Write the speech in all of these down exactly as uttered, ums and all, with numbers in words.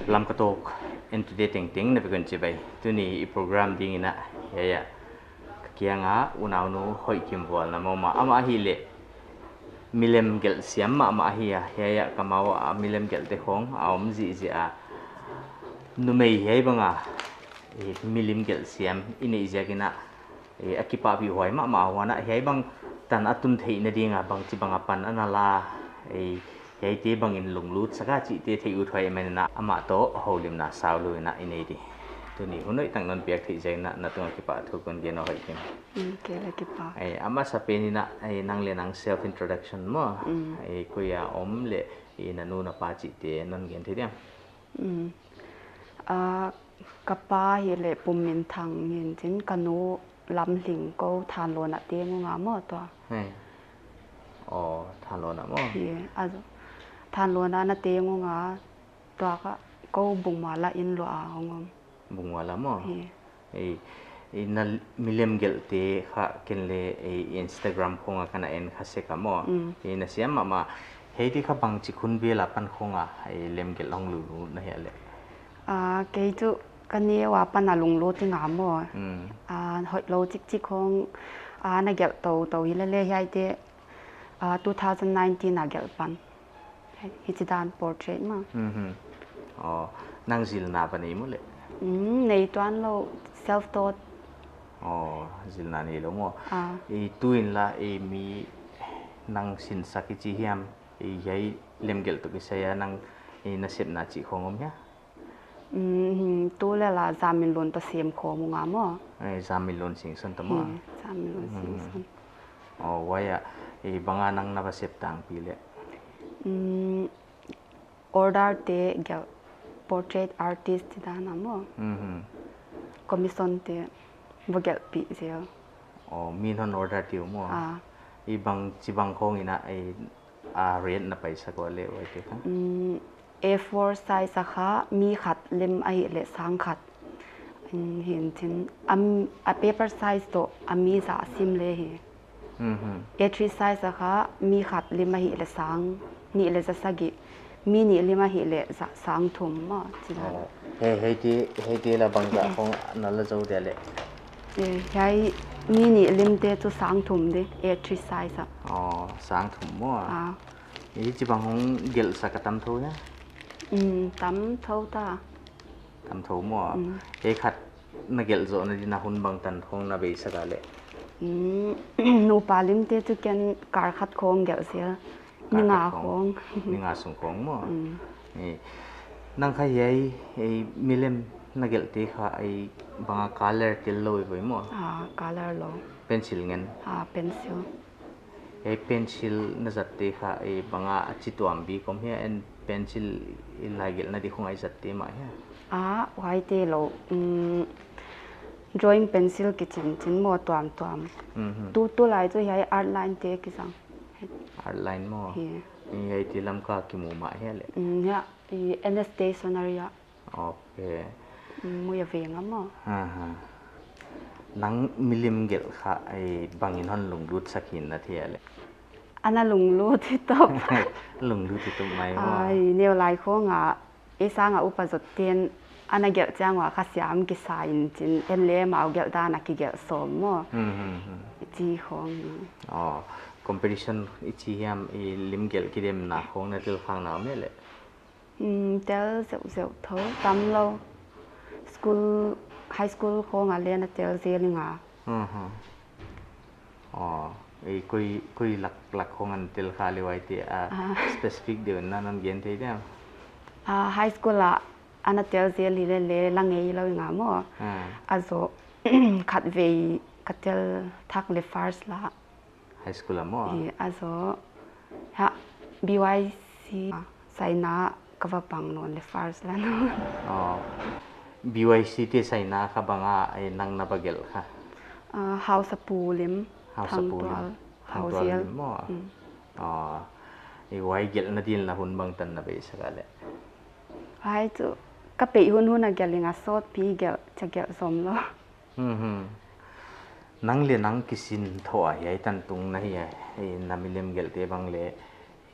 Lamka Talk entute tengteng na vek un chibai. Tuni i program ding in a, hiai a ka kiang a unaunu Hoihkim Vualnam om a, amah ahihleh milem gelh siam mahmah ahi a, hiai a ka ma uah milem gelhte khong a om zihziah a, numei hiai bang a, eh, milem gelh siam i neih ziak in a, eh, a kipahpih huai mahmah. Huan a hiai bang tan a tun theihna ding a bangchibang a pan ana la, eh, hiaite bang in lunglut sak a chihte theih uthuai man in a, amah toh houlimna saulou in a i nei di. Tuni hun hoihtak non piak theih ziak in a na tung a kipahthu kon gen aw Hoihkim. Mm, kei leng kipak. Eh, a masapen in a, eh, nang leh nang self introduction maw. Mm. Eh, koi a om leh, eh, na nu na pa chihte non gen thei diam? Mm. Ah, ka pa ahihleh Pumminthang hi'n chin, ka nu Lamhling, kou Thanlon a teng ung a maw tua. Hei. Aw, Thanlon a maw? Hi, a, Thanlon a na teng ung a, tua ka, kou Bungmual a inn luah a hong om. Bungmual a maw? Hi. Eh, eh, na milem gelhte kha ken leng, eh, Instagram khong a ka na en kha sek a maw? Mm. Eh, na siam mahmah. Hiaite kha bangchi hun vel a pan khong a, eh, lem gelh hong lunglut na hia leh? Ah, kei chu ka neu a pan a lunglut ing a maw. Mm. Ah, hoihlou chikchik khong, ah, na gelh toutou hi lele hiaite, ah, two thousand nineteen a gelh pan. Hichidan portrait maw. Mhm. Aw, nang zilna bang nei maw leh? Mm, nei tuanlou, self taught. Aw, zilna neilou maw. Ah. Eh, tu in la, eh, mi nang sinsak i chi hiam, eh, hiai lem gelh toh kisai a nang, eh, na sepna chih khong om hia? Mm, tu leh la Zaminlun toh sem khawm ung a maw. Eh, Zaminlun Singson toh maw. Hi, Zaminlun Singson. Aw, huai a, eh, bang a nang na va sep tangpi leh? Mm, order te gelh, portrait artist chidan a maw. Mhm. Commission te va gelhpih zel. Aw, mi'n hon order te uh maw. Ah. Eh, bangchibang khong in a, eh, a rate na paisak ua leh huaite kha? Mm, A four size a kha mi khat lim ahihleh sang khat. Mm, hi'n chin, am, a paper size toh a mi za sim leh hi. Mhm. A three size a kha mi khat lim ahihleh sang nih leh za sagih. Mi nih lim ahihleh za, sang thum maw, chidan. Aw. Hei, hiaite, hiaite la bangzah khong na la zou dia leh? Eh, hiai mi nih limte chu sang thum di, A three size a. Aw, sang thum maw. Ah. Hichibang hong gelhsak a tam thou hia? Mm, tam thou ta. Tam thou maw. Mm. Eh, khat na gelh zohna ding a hun bangtan khong na beisak a leh? Mm, nupa limte chu ken kar khat khong gelh zel. Kar khat khong. Ni nga khong. Ni nga sung khong maw. Mm. Eh, nang kha hiai, eh, milem na gelhte kha, eh, bang a color tel lou i voi maw? Ah, color lou. Pencil ngen. Ah, pencil. Hiai pencil na zatte kha, eh, bang a a chi tuam bik om hia, en pencil i lai gelhna di khong a i zatte mah hia? Ah, huaite lou. Mm, drawing pencil kichinchin maw tuamtuam. Mhm. Tu, tulai chu hiai art line te kizang. Art line maw? Hi. Hiaite Lamka kimu mah hia leh? Mm, hia, i N S Stationery a. Ok. Mm, Muia Veng a maw. Aha. Nang milem gelh kha, eh, bang in hon lunglut sak hi'n na thei a leh? Ana lunglut hi top. Lunglut hi top mai maw. Ai, neu lai khong a, ei sang a upa zot ten, ana gelh chiang ua kha siam kisa in chin, en leh amau gelh dan a kigelh sawm maw. Hmm, hmm, hmm. I chi khong. Oh, competition i chi hiam, i lim gelh kidemna khong na tel khak na om hia leh? Hmm, tel zeuhzeuh thou, tam lou. School, high school khong a leng na tel zel ing a. Hmm, hmm. Oh, eh, koi, koi lak, lak khong ana tel kha leh huaite, ah, ah, specific deuh in na non gen thei diam? Ah, high school a ana tel zel hi leh leng la ngei lou ing a maw. Ah. A zoh, khatvei ka tel thak leh first la. High school a maw? Eh, a zoh, ha, B Y C, China ka va pang nawn leh first la nawn. Oh. B Y C te China kha bang a, eh, nang na va gelh kha? Ah, Hausapu lim, Hausapu lim. Thangtual, Thangtual Hauzel lim maw? Mm. Oh. Eh, huai gelhna ding la hun bangtan na beisak a leh? Huai chu, ka peih hunhun a gelh ing a, sawtpi gelh, cha gelh sawm lou. Hmm, hmm. Nang leh nang kisin thou a hiai tan tung na hi a, eh, na milem gelhte bang leh,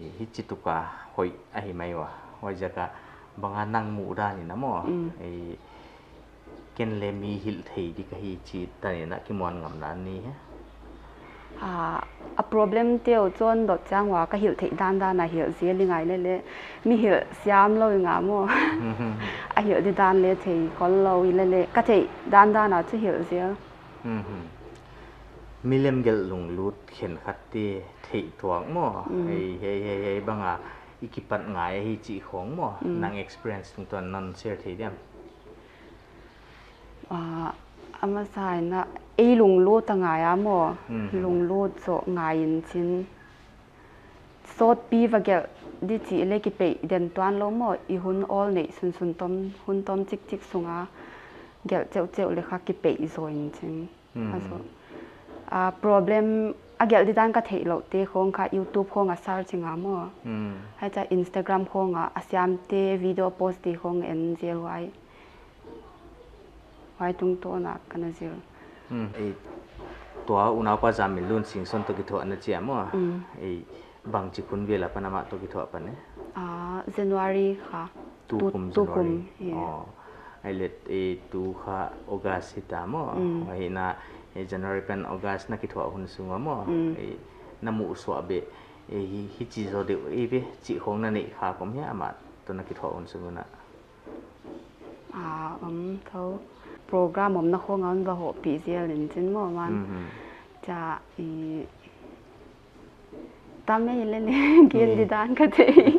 eh, hichi tuk a hoih ahi mai ua. Huaiziak a, Bang a nang muhdan in a maw. Mm. Ei, ken le mi hilh thei di ka hi chih dan in a kimuan ngam na ni he. Ah, a problem te uh chon dot chiang ua ka hilh theih dandan a hilh zel i ngai lele, mi hilh siam lou i nga maw. A hilh di dan le thei khol lou i lele, ka theih dandan a chu hilh zel. Mhm. Milem gelh lunglut khenkhat te theih tuak maw. Mm. Hei, hei, hei, hei bang a i kipat ngai hi chih khong maw. Mm. Nang experience tungtawn non share thei diam? Ah, a masa in a, ei lunglut a ngai a maw. Mhm. Lunglut zoh ngai in chin. Sawtpi va gelh di chih le kipeih den tuan lou maw, i hun awl neih sunsun tom, hun tom chikchik sunga gelh cheuhcheuh le kha kipeih zaw in chin. Hmm. A zaw. Ah, problem a gelh di dan ka theih louh te khong kha YouTube khong a search i nga maw. Hmm. Hiai cha Instagram khong a, a siam te video post te khong en zel huai. Huai tungtawn a ka na zil. Hmm. Ei, tua unaupa Zaminlun Singson toh kithuah na chi a maw. Hmm. Ei, bangchi hun vel apan amah toh kithuah pan e? Ah, January kha. Tu kum January. Tu kum, yeah. Oh. Ei le, ei, tu kha August hi ta maw. Hmm. Ei, na, ei, January pen August na kithuah hun sung a maw. Hmm. Ei, na muhsuah beh, ei, hi, hichi zaw deuh ei ve, chih khong na neih kha kom hia amah toh na kithuah hun sung un a? Ah, um, thou. Program omna khong a hon va hohpih zel in chin maw man. Mhm. Cha, i, tam ei lele, gen di dan ka thei.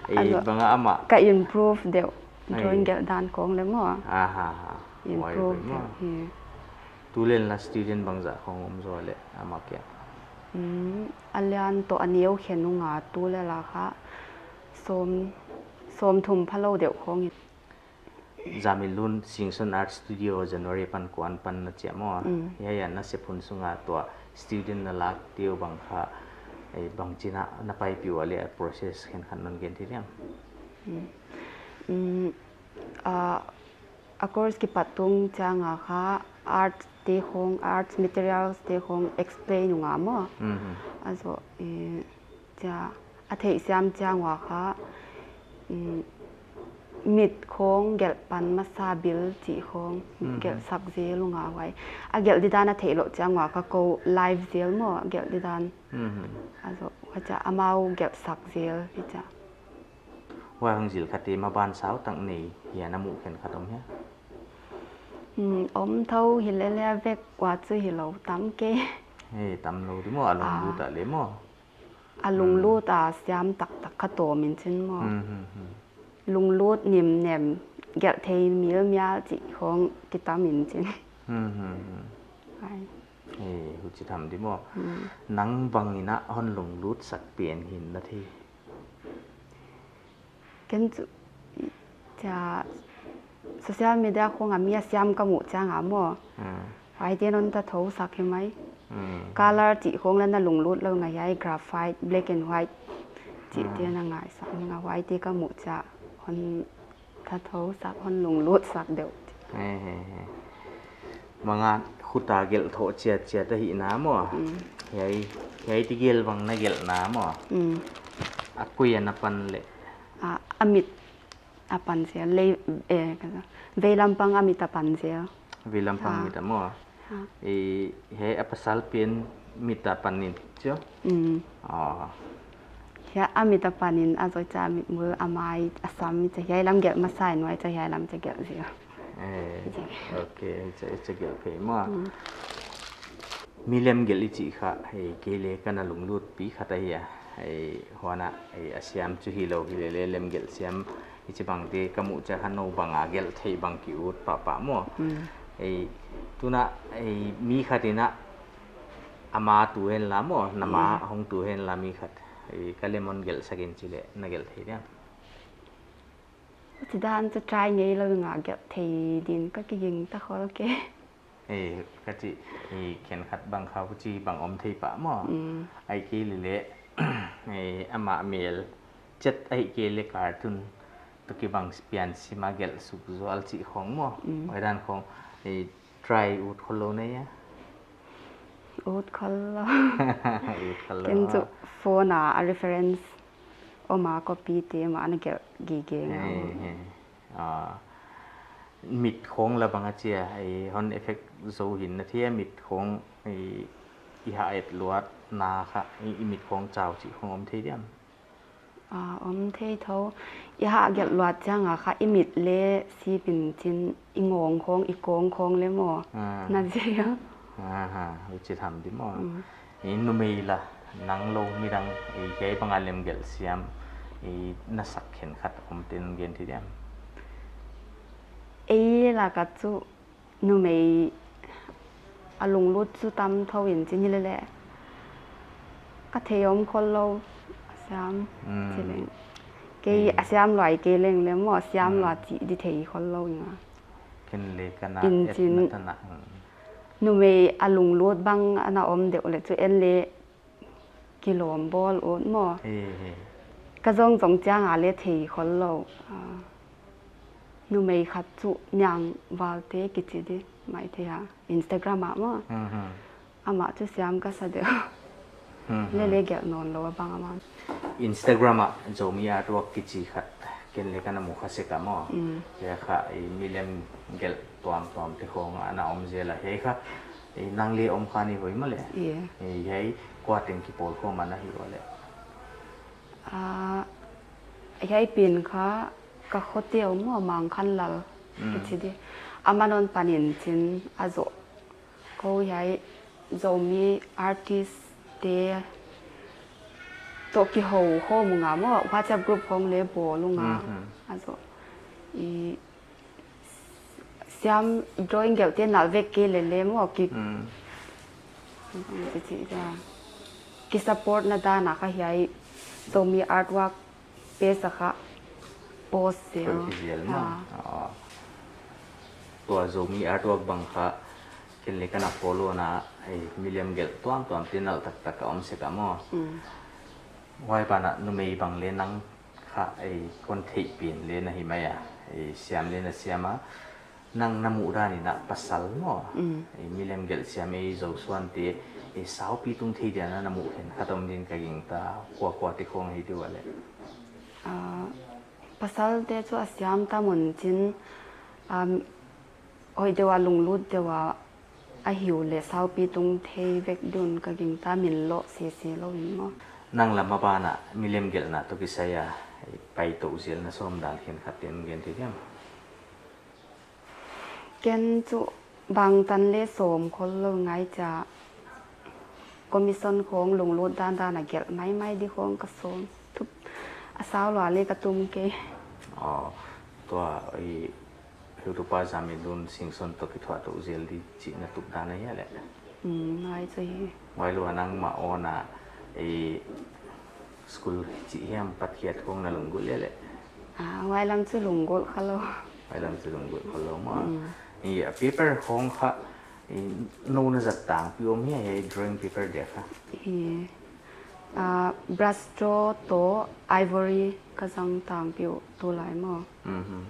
Ei, ei, bang a amah ka improve deuh. Ei. Drawing gelh dan khong le maw. Aha, aha. Improve deuh. Tu lel a student bangzah khong om zaw le amah kia? Hmm, a lian toh a neu khen nung a tu lel a kha sawm, sawmthum phalou deuh khong in. Zaminlun Singson Art Studio January pan kuan pan na chi a maw. Mm. Hiai a na sep hun sunga tua student na lak te uh bang kha, ei, bangchi na, na paipih ua le a process khenkhat non gen thei diam? Mm. Mm, ah, a course kipat tung chiang a kha art te khong, art materials te khong explain nung a maw. Mhm. A zaw, eh, cha, a theihsiam chiang ua kha, mm, mit khong gelh pan masa bil chih khong, mhm, gelh sak zel nung a huai. A gelh di dan a theih louh chiang ua kha kou live zel maw, gelh di dan. Mhm. A zaw, huai cha amau gelh sak zel hi cha. Huai hong zil khat te maban sau tak nei hia na muh khenkhat om hia? Hmm, om thou hi lele a vek ua chu hi lou tam ke. He, tam lou di maw, a lunglut a le maw. A lunglut a siam taktak kha tawm in chin maw. Hmm, hmm, hmm. Lunglut nimnem gelh thei milmial chih khong kitam in chin. Hmm, hmm, hmm. Ai. He, huchi tham di maw. Hmm. Nang bang in a hon lunglut sak pen hi na thei? Ken chu, cha, social media khong a mi a siam ka muh chiang a maw. Hmm. Huaite non ta thou sak hi mai. Hmm. Color chih khong la na lunglut lou ngai hiai graphite, black and white. Chih te na ngai sak ni nga huaite ka muh cha. Hon ta thou sak, hon lunglut sak deuh. He, he, he. Bang a khut a gelh thoh chiatchiat ahihna maw. Hmm. Hiai, hiai ti gelh bang na gelhna maw. Hmm. A koi a na pan le? A, a mit a pan zel, lei, eh, ka za. Veilam pang a mit a pan zel. Veilam pang mit a maw. Ha. Eh, hiai a pasal pen mit a pan in chu? Hmm. Oh. Hiai a mit a pan in a zaw cha mit mul a mai a sam mi cha hiai lam gelh masa in huai cha hiai lam cha gelh zel. Eh, okay, cha, cha gelh phei maw. Hmm. Milem gelh i chih kha, hei, kei le ka na lunglut pi khat ahi a. Hei, huan a, hei, a siam chu hilou hi lele lem gelh siam i chi bang te ka muh chiang kha nou bang a gelh theih bang ki ut pahpah maw. Hmm. Hei, tuna, hei, mi khat in a ama tu hen la maw, na ma hong tu hen la mi khat. Hei, ka lem hon gelh sak in chi le, na gelh thei diam? Huchi dan chu try ngei lou nga gelh thei din ka kiging ta khol ke. Eh, ka chi, eh, khenkhat bang kha huchi bang om thei pah maw. Mm. Ahihkeileh, eh, amah mel chet ahihkeileh cartoon toh kibang pian sim a gelh suk zual chih khong maw. Mm. Huai dan khong, eh, try ut khol lou na hia? Ut khol lou. Ut khol lou. Ken chu phone a, a reference Oma copy te mah na gelh gige nga. He, he. Ah, mit khong la bang a chia, i hon effect zo hi na thei a, mit khong i, i hah et luat na kha, i, i mit khong chau chih khong om thei diam? Ah, om thei thou. I hah gelh luat chiang a kha i mit le sip in chin, i ngawng khong, i kawng khong le maw. Ah. Na zia. Aha, huchi tham di maw. Mm. I numei la, nang lou midang, i hiai bang a lemgelh siam, i na sak khenkhat om ten gen thei diam? Ei lak a chu numei a lunglut chu tam thou in chin hi lele. Ka thei om khol lou, a siam, mm, chi leng. Kei, mm, a siam luai kei leng le maw, a siam, mm, luat chih di thei khol lou nga. Ken le ka na in et chin na ta na, mm. Numei a lunglut bang ana om deuh le chu en le kilawm bawl ut maw. He, he. Ka zong zong chiang a le thei khol lou. Ah, numei khat chu Niang Valte kichi di, Meitei a, Instagram ah maw. Mhm. Amah chu siam ka sa deuh. Mhm. Lele gelh nawn lou a bang amah. Instagram ah Zomi Artwork kichi khat ken le ka na mu kha sek a maw. Mm. Hiai kha i milem gelh tuamtuam te khong ana om zel a, hiai kha i nang le om kha ni hoih maw le. Ye. I hiai kua teng kipawl khawm ana hi ua le? Ah, hiai pen kha ka khote om maw, Mangkhanlal, mm, kichi di. Aman hon pan in chin a zoh. Kou hiai Zomi artist te toh kihou khawm ung a maw, WhatsApp group khong le bawl ung a. Mhm. A zoh. I siam drawing gelh te nalh vek kei lele maw ki. Mm. Ki support na dan a kha hiai Zomi Artwork page a kha post zel. Post zel maw. Ah. Ah. Tua Zomi Artwork bang kha ken le ka na follow na, ei, milem gelh tuamtuam te nalh taktak a om sek a maw. Mm. Huai ban ah numei bang le nang kha, ei, kon theih pen le na hi mai a, ei, siam le na siam a, nang na muh dan in a pasal maw. Mm. Ei, milem gelh siam, ei, Zosuan te, ei, saupi tung thei dia na na muh khenkhat om din ka gingta, kua kua te khong hi diu a le? Ah, pasal te chu a siam tam un chin, um, hoih deuh a lunglut deuh a a hi uleh saupi tung thei vek dun ka gingta, min loh sese lou in maw. Nang lam a ban ah milem gelhna toh kisai a pai tou zel na sawm dan khenkhat ten gen thei diam? Ken chu bangtan le sawm khol lou ngai chia, commission khong lunglut dandan a gelh maimai di khong ka sawm thup, a sau lua le ka tum kei. Oh, tua i Heutupa Zaminlun Singson toh kithuah tou zel di chih na tup dan ahia le? Mm, ngai chu hi. Huai lou a nangmah awn a, i school chih hiam pat khiat khong na lunggulh le le? Ah, huai lam chu lunggulh kha lou. Huai lam chu lunggulh kha lou maw. Mm. I, a paper khong kha, i, nou na zat tangpi om hia, hiai drawing paper dia kha? Hi. Ah, brush toh ivory ka zang tangpi uh tulai maw. Mhm.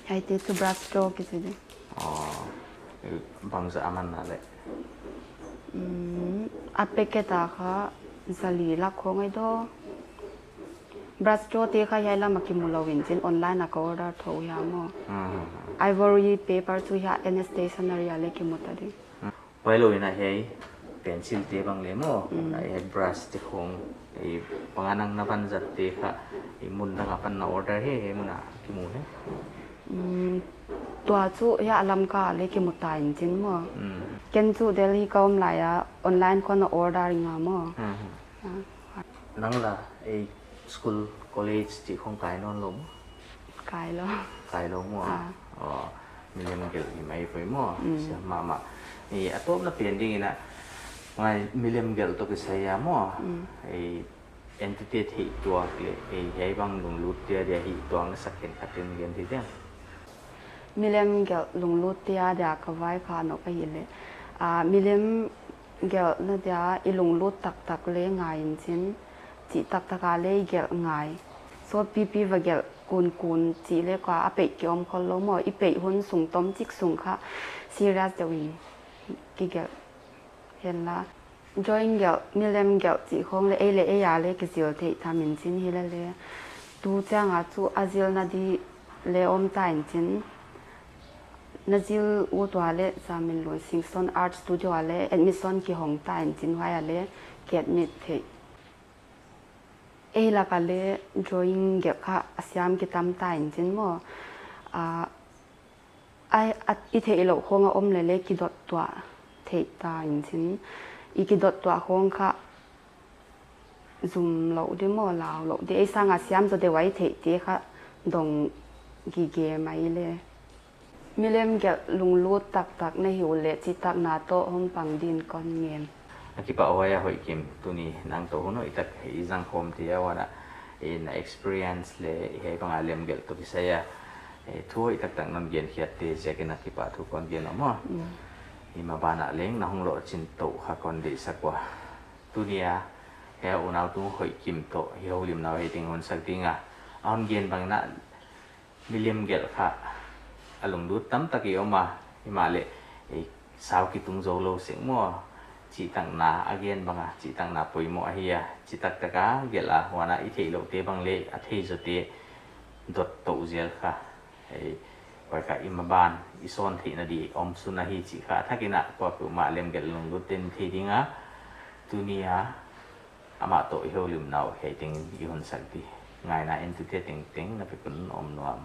Hiaite chu brush toh kichi di. Oh, bangzah a man na le? Mm, a packet a kha zali lak khong ai do. Brush toh te kha hiai lam a kimu lou in chin online a ka order thou hia maw. Mhm. Ivory paper chu hia N S Stationery a le kimu ta di. Huai lou in a hiai pencil te bang le maw, mm, a hiai brush te khong, i bang a nang na van zat te kha, i mun dang a pan na order hia, hiai mun a kimu hia? Mm, tua chu hia Lamka le kimu ta in chin maw. Mm. Ken chu Delhi ka om lai a online khong na order ing a maw. Mm. Ah. Nang la, ei, school, college chih khong kai nawn lou maw? Kai lou. Kai lou maw? Ah. Oh, milem gelh hi mai poi maw? Mm. Siam mahmah. Ei, a tawpna pen ding in a, ngai milem gelh toh kisai a maw? Mm. Ei, entute theih tuak le, ei, hiai bang lunglut te a dia hih tuak na sak khenkhat in gen thei diam? Milem gelh lunglut te a dia ka vaikhak nop ahih le, ah, milem gelhna dia i lunglut taktak le ngai in chin, chih taktak a le i gelh ngai. Sawtpipi va gelh kunkun chih le kha a peih ki om khol lou maw, i peih hun sung tomchik sung kha serious deuh in kigelh hen la. Drawing gelh, milem gelh chih khong leh ei leh ei a leh kizil theih tham in chin, hileh leh tu chiang a chu a zilna di leh om ta in chin. Na zil ut ua leh Zaminlun Singson Art Studio a leh admission kihong ta in chin, huai a leh ki admit theih. Ei lak a leh drawing gelh kha a siam kitam ta in chin maw. Ah, ai, a, i theihlouh khong a om leh leh kidot tuah theih ta in chin. I kidot tuah khong kha zum louh di maw, lau louh di, ei sang a siam zaw deuh a i theihte kha dong gige mai leh. Milem gelh lunglut taktak na hi uleh, chihtakna toh hong pang din kon ngen. A kipahhuai a Hoihkim, tuni nang toh hun hoihtak i zang khawm thei a, huan a, in experience leh hiai bang a lem gelh toh kisai a, eh, thu hoih taktak non gen khiatte ziakin a kipahthu kon gen uh maw. Mm. I maban ah leng na hong lohchin toh kha kon deihsak ua. Tuni a, hiai unau tung Hoihkim toh i houlimna uh hiai teng hun sak ding a. A hon gen bang in a, milem gelh kha a lunglut tamtak i om a, himahleh, eh, sau kitung zou lou sek maw. Chihtakna a gen bang a, chihtakna poimoh ahi a, chihtaktak a gelh a, huan a i theihlouhte bang leh a thei zawte dot toh zel kha. Eh, huai kha i maban, i sawn theihna di omsun ahi chih kha a thak in a, kuapeuhmah lem gelh lunglut te'n thei ding a, tuni a, amah toh i houlimna uh hiai teng i hun sak di. Ngaihna entute tengteng na vek un om nuam.